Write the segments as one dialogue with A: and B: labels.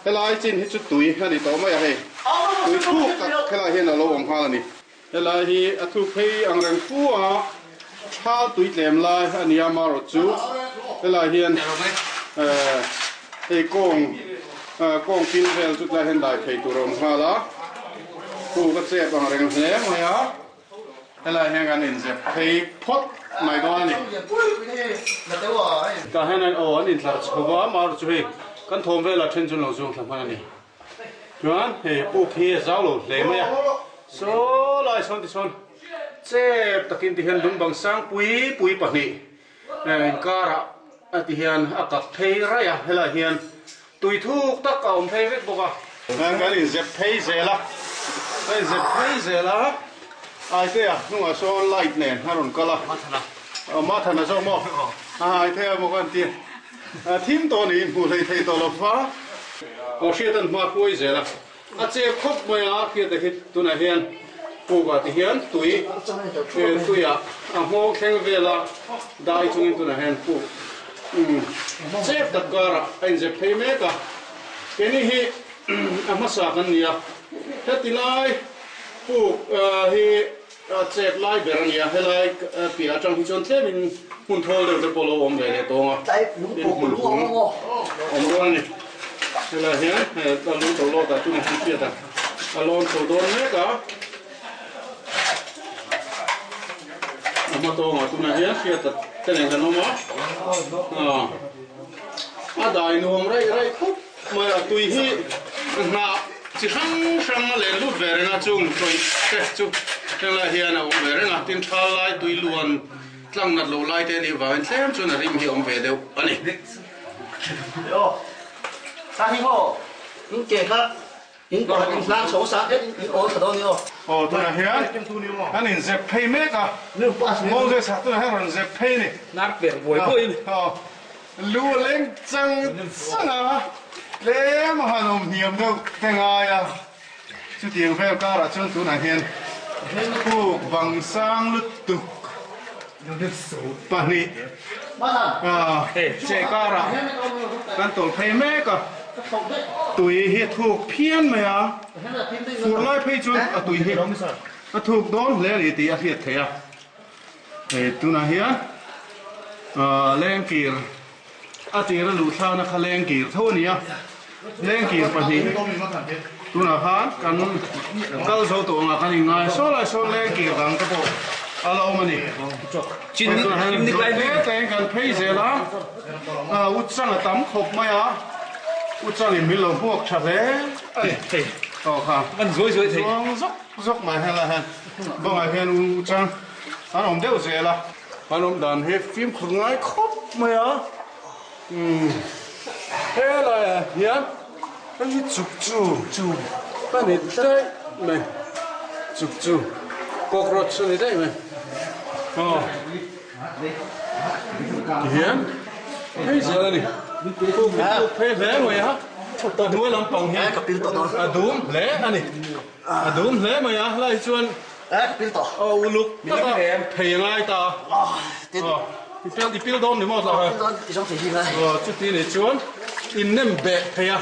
A: Helai chin hi chu tui a ni tawh mai a hei. Tui thuk tak helai hian a lo awm nghal a ni. Helai hi a thuk phei ang reng fu a, thal tui tlem lai a ni a marawh chu helai hian hei kawng kawng pil vel chu tlai hian dai phei tur a awm nghal a, puk a chep ang reng hle mai a. Helai hian kan inzep phei phawt mai dawn a ni. Tah hian aw an intlar chho va, amaherawhchu hei kan thawm velah then chu an lo zuang thla hman a ni. Chuan hei puk hi a zau lo hle mai a, saw lai sawn tisawn chep takin tihian lung bang sang pui pui pahnih inkarah a tihian a kak phei raih a, helai hian tui thuk tak a awm phei vek bawk a. Kan inzep phei zel a, kan inzep phei zel a, Aitea hnungah sawn light nen a rawn kal a, Mathana zawk maw? Aitea maw ka han ti. Thim tawh niin hmuh hlei thei tawh lo va. Aw hriat an hma hruai zel a, a chep khawp mai a, hriat hi tunah hian pukah ti hian tui tuiah a nghawng thleng vel a, dai chungin tunah hian puk chep tak karah a inzep phei mek a, keini hi a hmasa kan ni a, heti lai puk hi A chep lai ber a nia, helai piah atang hi chuan tlemin hmun thawl deuh te pawh lo awm ve leh tawng a, tin hmun hung awm dawn a ni. Helai hian a lung to lawt ah tunah hian hriat a, a lawn chho dawn mek a, a hma tawngah tunah hian hriat a te nen kan awm a, a dai nuam raih raih khawp mai a, tui hi hnah Chi hrang hrang a len lut ve reng a, chung tawih te chu henglai hian a awm ve reng a, tin thal lai tui luan tlang nat loh lai te a nih vangin tlem chuan a rim hi a awm ve deuh a ni. Aw tunah hian an inzep phei mek a, Moses-a tunah hian a rawn zep phei a ni. Aw. Lu a leng chang chang a, tlem a han awm hniam deuh te ngai a, chutiang vel karah chuan tunah hian puk bang sang lutuk pahnih che karah kan tawlh phei mek a, tui hi a thuk phian mai a, fur lai phei chuan a tui hi a thuk dawn hle a ni tih a hriat theih a. Hei tunah hian lengkir a tir a luh thlakna kha lengkir tho a ni a, lengkir pahnih tunah khan kan kal zo tawh angah kan inngai saw lai sawn lengkir dang te pawh a la awm a ni. Tunah hian tlem kan phei zel a, uchang a tam khawp mai a, uchangin min lo hmuak tha hle a ni. Aw kha chuang zawk zawk mai helai hian bangah hian uchang An awm deuh zel a. An awm dan hi fimkhur ngai khawp mai a. Umm helai ah hian hei hi chuk chu chu a ni daih mai chuk chu cockroach a ni daih mai aw tihian phei zel a ni puk hi puk phei hle mai a a hnuai lampang hi a dum hle a ni a dum hle mai a helai hi chuan. Aw uluk tak a phei a ngai ta a. I pil i pil dawn ni maw tlak a. Aw chuti ni chuan in nem beh phei a,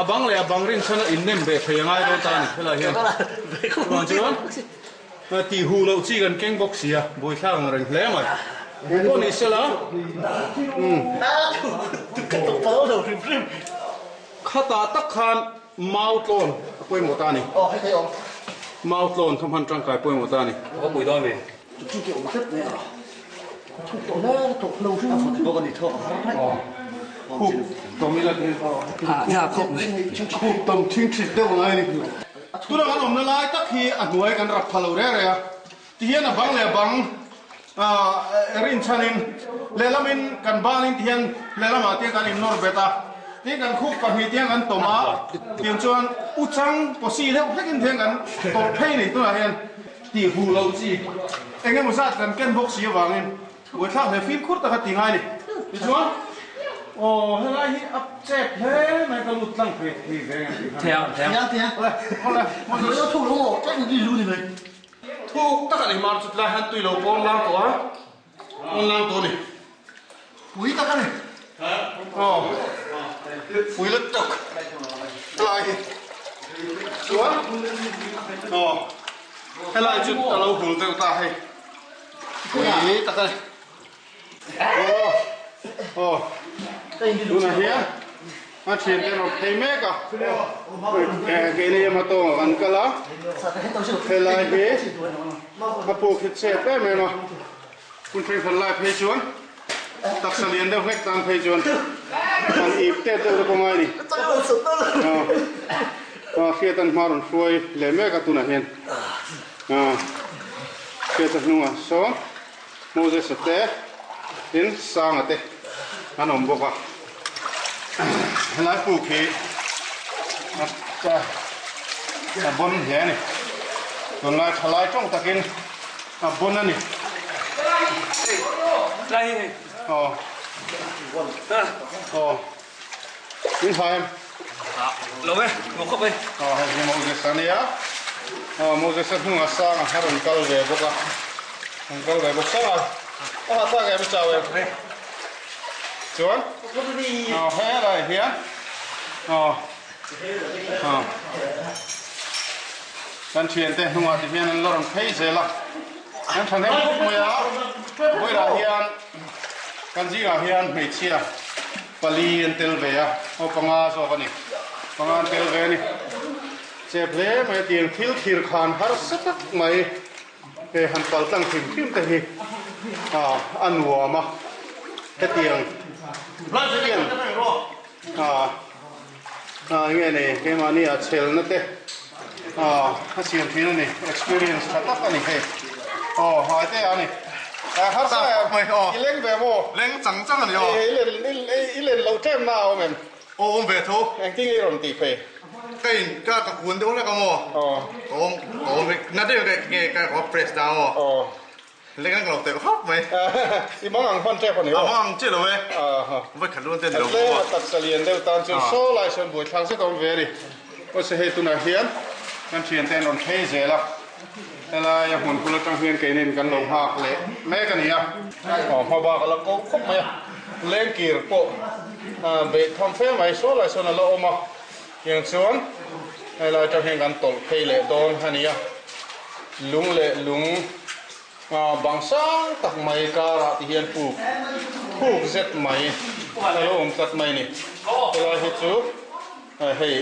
A: a bang leh a bang rin chhan a in nem beh phei a ngai dawn ta a ni helai hian. Chuvang chuan tih huh loh chi kan keng bawk si a, buaithlak ang reng hle mai. Pawh ni sela umm. Khatah tak khan mau tlawn a pawimawh ta a ni. Mau tlawn kha hman tangkai pawimawh ta a ni. Khup tawm ila ti khup tawm thingthit deuh ngai a ni. Tuna kan awmna lai tak hi a hnuai kan rap pha lo reng reng a. Tihian a bang leh a bang rinchhanin lehlamin kan banin tihian lehlamah te kan innawr bet a, tin kan khup pahnih tiang kan tawm a, tiang chuan u chang pawsi deuh hlekin tiang kan tawlh phei nei tunah hian tih huh loh chi eng emaw zat kan ken bawk si avangin buaithlak hle fimkhur taka ti ngai a ni. Tichuan aw helai hi a chep hle mai ka lut tlang thei thei ve ang tih khan. Thuk tak a ni mar chut lai hian tui lo pawn lang tawh a, pawn lang tawh a ni. Pui tak a ni. Aw, pui lutuk. helai hi chuan aw helai chu a lo hul deuh ta hei pui tak a ni aw aw tunah hian a thiante an rawn phei mek a keini ema tawngah kan kal a helai hi a puk hi chep em em a. Hun thenkhat lai phei chuan taksa lian deuh hlek tan phei chuan an ip tet deuh te pawh ngai a ni. Aw Hriat an hma rawn hruai leh mek a tunah hian Hriat a hnungah sawn Moses a te tin Sanga te an awm bawk a. Helai puk hi a bon hle a ni. Tunlai thalai tawng takin A bon a ni. Aw. Aw. In hai em?
B: Lo e, lo khawp e.
A: Aw, hei hi Moses a nia. Aw, Moses a hnungah sang a rawn kal ve bawk a. Rawn kal ve bawk sang a. A ha tak em chau em? Chuan? Aw, helai hian. Aw. Kan thiante hnungah ti hian an la rawn phei zel a, an thahnem khawp mai a, vawilah hian kan zingah hian hmeichhia pali an tel ve a, aw panga zawk a ni, panga an tel ve a ni. Chep hle mai a tiang thil thir khan harsa tak mai he han pal tlang hrim hrim te hi a nuam a, hetiang hetiang ah. Ah nge nei keimahni a chelna te ah a siam thin a ni experience tha tak a ni hei aw hai te a ni ah harsa i leng ve maw
C: leng chang chang a ni aw
A: i len i len loh ṭem na a awm em
C: aw awm ve tho
A: engtin nge i rawn tih phei
C: ka in ka ka kun deuh hlek a maw
A: aw
C: ka awm ka awm na deuh nge ka press na maw
A: aw
C: Leng ang lo teuh khawp mai.
A: I mang ang hman tep a ni aw.
C: A mang ang chiah lo e. Vawi khat luan te ni lo
A: bawk a. Tlem a taksa lian deuh tan chuan saw lai sawn buai thlak zet a awm ve a ni. Awse hei tunah hian kan thiante an rawn phei zel a. Helai a hmun hul atang hian keinin kan lo nghak leh mek a ni a. Aw hma bak a la ko khawp mai a. Lengkir pawh beih tham fe mai saw lai sawn a la awm a. Tiang chuan helai atang hian kan tawlh phei leh dawn a ni a, lung leh lung bang sang tak mai karah ti hian puk thuk zet mai a lo awm tlat mai a ni. Helai hi chu hei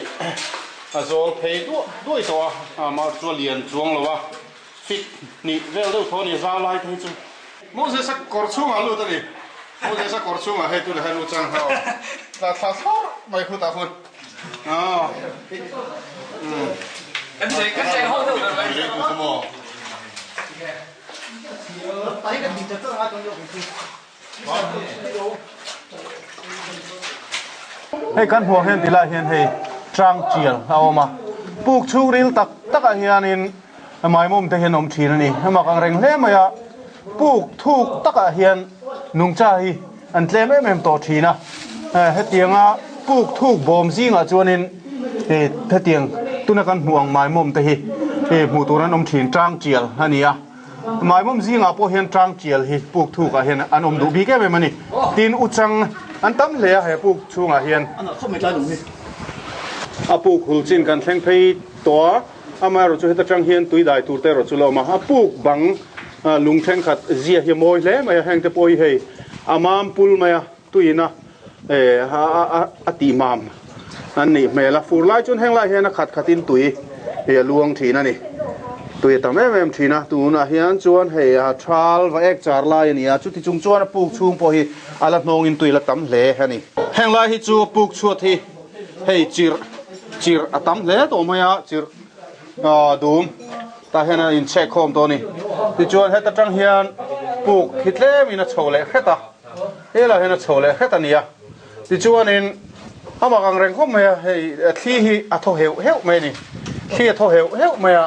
A: a zawl phei duah duai tawh a, amah chu a lian chuang lo a, fit hnih vel deuh tho a ni zau lai te hi chu. Moses a kawr chhungah a lut a ni. Moses a kawr chhungah hei tunah hian Uchang hau tla thla thlawr mai khutah hun. Aw. Umm. Hei kan hmuh ang hian tilai hian hei tang tial a awm a, puk chhungril tak takah hianin maimawm te hian awm thin a ni. A mak ang reng hle mai a, puk thuk takah hian nungcha hi an tlem em em tawh thin a, hetianga puk thuk bawm zingah chuanin hetiang tuna kan hmuh ang maimawm te hi hmuh tur an awm thin tang tial a ni a. Maimawm zingah pawh hian tang tial hi puk thukah hian an awm duh bik em em a ni. Tin, u chang an tam hle a he puk chhungah hian. A puk hul chin kan thleng phei tawh a, amaherawh chu heta tang hian tui dai tur te erawh chu la awm a. A puk bang lung thenkhat zia hi a mawi hle mai a, heng te pawh hi hei a mam pul mai a, tuiin a a tih mam an nih hmel a, fur lai chuan heng lai hian a khat khatin tui hi a luang thin a ni. Tui a tam em em thin a, tunah hian chuan hei a thal va ek char lai a ni a, chuti chung chuan a puk chhung pawh hi a la hnawngin tui la tam hle a ni. Heng lai hi chu a puk chhuat hi hei chirh chirh a tam hle tawh mai a, chirh dum tah hian a inchhek khawm tawh a ni. Tichuan heta tang hian puk hi tlemin a chho leh hret a. Helai hian a chho leh hret a ni a, tichuanin a mak ang reng khawp mai a, hei thli hi a thaw heuh heuh mai a ni. Thli a thaw heuh heuh mai a,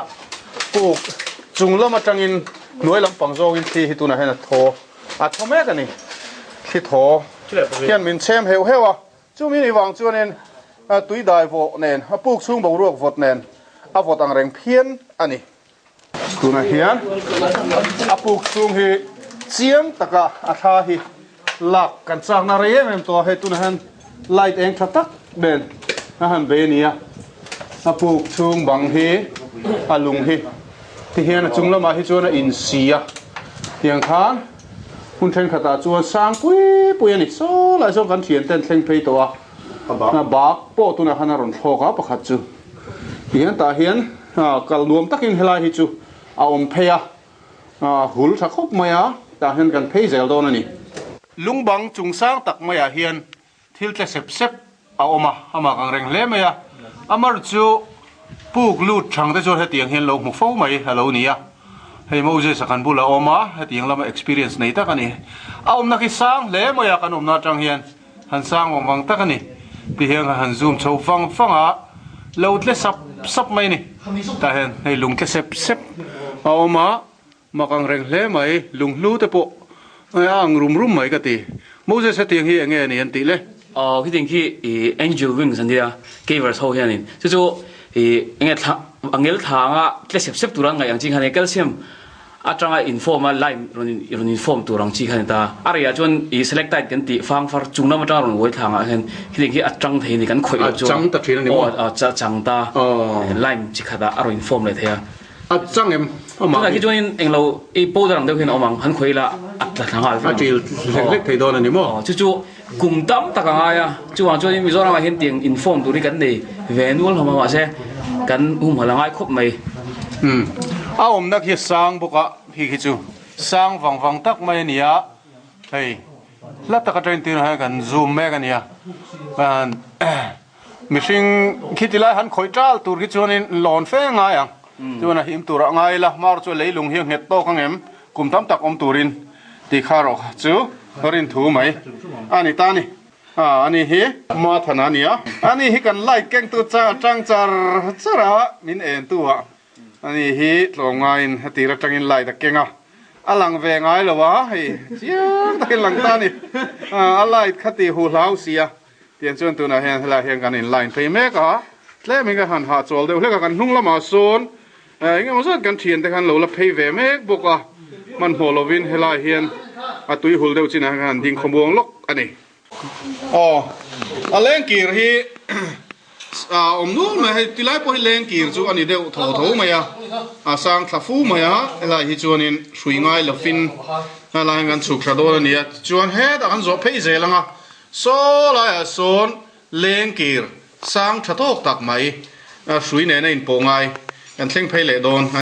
A: puk chung lam atangin hnuai lampang zawngin thli hi tunah hian a thaw a thaw mek a ni. Thli thaw hian min chhem heuh heuh a, chumi ni vang chuanin tui dai vawh nen a puk chhung boruak vawt nen a vawt ang reng phian a ni. Tunah hian a puk chhung hi chiang taka a thla hi lak kan chakna rei em em tawh a, hei tunah hian light eng tha tak nen a han bei a ni a. A puk chhung bang hi a lung hi tihian a chung lamah hi chuan a insi a, tiang khan hmun thenkhatah chuan sang pui pui a ni. Saw lai sawn kan thian ten thleng phei tawh a, a bak pawh tunah khan a rawn thlawk a pakhat chu. Tihian tah hian kal nuam takin helai hi chu a awm phei a, hul tha khawp mai a, tah hian kan phei zel dawn a ni. Lungbang chung sang tak maiah hian Thil tle sep sep a awm a, amah kang reng hle mai a. Amar chu puk lut thang te chuan hetiang hian lo hmu fo mai a lo ni a. Hei Moses a kan bula awm a, hetiang lama experience nei tak a ni. A awmna khi sang hle mai a, kan awmna atang hian han sang vang vang tak a ni. Ti hian kan han zoom chho vang vang a, lo tle sap sap mai a ni. Tah hian hei lung tle sep sep a awm a. Mak ang reng hle mai, lunghlu te pawh a ang rum rum mai ka ti. Moses hetiang hi enge a ni an tih le?
B: Aw khitiang khi i angel wings an tia, cavers ho hianin chu chu i enge thla angel thla anga tle sep sep tur an ngaih ang chi kha nia, calcium atanga in form a lime rawn in rawn in form tur ang chi kha ni ta. A reiah chuan i selectite kan tih fang far chung lam atanga rawn uai thla angah hian khitiang khi a chang thei a ni kan khawih loh chuan.
A: A chang ta thin a ni maw?
B: Aw a chang ta, lime chi khatah a rawn in form leh thei a.
A: A chang em? Amah
B: Tunah khi chuanin englo i powder ang deuh hian a awm ang, han khawi ila a tla thla nghal vek ang.
A: A ṭil hlek hlek thei dawn a ni maw?
B: Aw, chu chu kum tam tak a ngai a, chuvang chuanin Mizoramah hian tiang inform tur hi kan nei ve nual hlawm a, mahse kan humhalh a ngai khawp mai.
A: Umm, a awmna khi a sang bawk a, khi khi chu sang vang vang tak mai a ni a, hei hla tak atangin tunah hian kan zoom mek a ni a, Mihring khiti lai han khawih ṭal tur khi chuanin lawn fe ngai ang. Chuan a him turah ngai ila, hmar chu leilung hi a nghet tawk ang em? Kum tam tak awm turin tih kha rawh chu rin thu mai a ni ta ni. A ani hi Mathana a ni a, ani hi kan light kengtu chang char char a, min entu ah Ani hi tlawmngaiin a tir atangin light a keng a, a lang ve ngai lo a, hei chiang takin lang ta a ni. A light kha ti huh hlau si a, tiang chuan tunah hian helaiah hian kan in line phei mek a, tlemin ka han hahchawl deuh hlek a, kan hnung lamah sawn eng emaw zat kan thiante khan lo la phei ve mek bawk a, hmanhmawh lovin helaiah hian a tui hul deuh chinah hian kan han ding khawmuang lawk a ni. Aw, a lengkir hi a awm nual mai a, hei tilai pawh hi lengkir chu a ni deuh tho tho mai a, a sang thla fu mai a, helai hi chuanin hrui ngai lovin helai hian kan chhuk thla dawn a ni a, tichuan hetah kan zawh phei zel ang a, saw laiah sawn lengkir sang tha tawk tak mai hrui nena inpawh ngai kan thleng phei leh dawn.